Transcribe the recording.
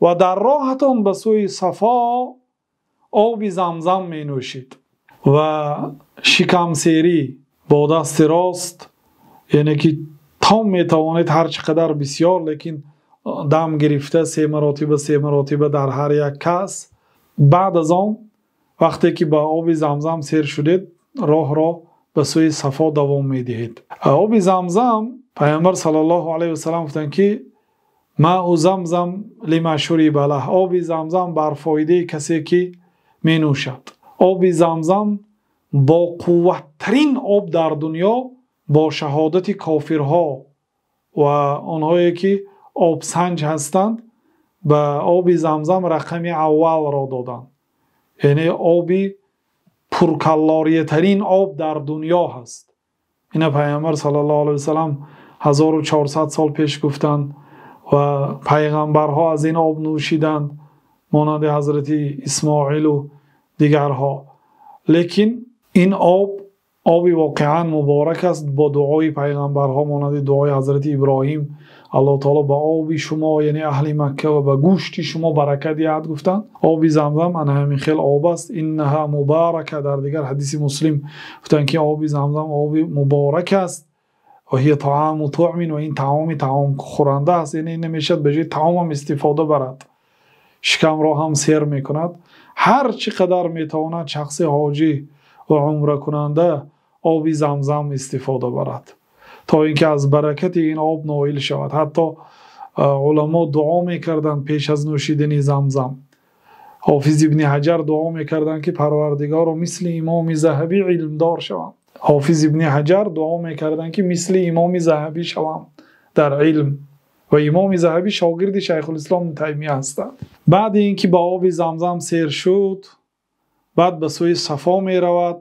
Ва дар роҳатон ба сӯи Сафо оби Замзам менӯшед ва шикамсерӣ бо дасти рост, яъне ки то метавонед ҳар қадар бисёр, лекин дам гирифта се маротиба, се маротиба дар ҳар як кас. Баъд аз он вақте ки ба оби Замзам сер шудед, роҳро ба сӯи Сафо давом медиҳед. Оби Замзам, Паёмбар саллаллоҳу алайҳи васаллам гуфтанд ки моу Замзам лима шуриба лаҳ, оби Замзам бар фоидаи касе ки менӯшад. Оби Замзам бо қувваттарин об дар дунё, бо шаҳодати кофирҳо ва онҳое ки обсанҷ ҳастанд, ба оби Замзам рақами аввалро доданд. Яъне оби пуркалориятарин об дар дунё ҳаст. Инро Паёмбар саллаллоҳу алайҳи васаллам 1400 сол пеш гуфтанд ва пайғамбарҳо аз ин об нӯшиданд, монанди ҳазрати Исмоил ва дигарҳо. Лекин ин об оби воқеан муборак аст бо дуои пайғамбарҳо, монанди дуои ҳазрати Иброҳим. Аллоҳ таоло ба оби шумо, яъне аҳли Макка, ва ба гӯшти шумо баракат диҳад гуфтанд. Оби Замзам ана ҳамин хел об аст. Иннаҳа мубарака, дар дигар ҳадиси Муслим гуфтанд ки оби Замзам оби муборак аст. Ва ҳия таъаму туъмин, ва ин таоми таом хӯранда аст, яъне ин намешавад ба ҷои таом ҳам истифода барад, шикамро ҳам сер мекунад. Ҳар чӣ қадар метавонад шахси ҳоҷӣ ва умракунанда оби Замзам истифода барад, то инки аз баракати ин об ноил шавад. Ҳатто уламо дуо мекарданд пеш аз нӯшидани Замзам. Ҳофиз ибни Ҳаҷар дуо мекарданд ки Парвардигоро мисли Имоми Заҳабӣ илмдор шавам. Ҳофиз ибни Ҳаҷар дуо мекарданд ки мисли Имоми Заҳабӣ шавам дар илм. Ва Имоми Заҳабӣ шогирди Шайхулислом Таймия ҳастанд. Баъд инки ба оби Замзам сер шуд, баъд ба сӯи Сафо меравад.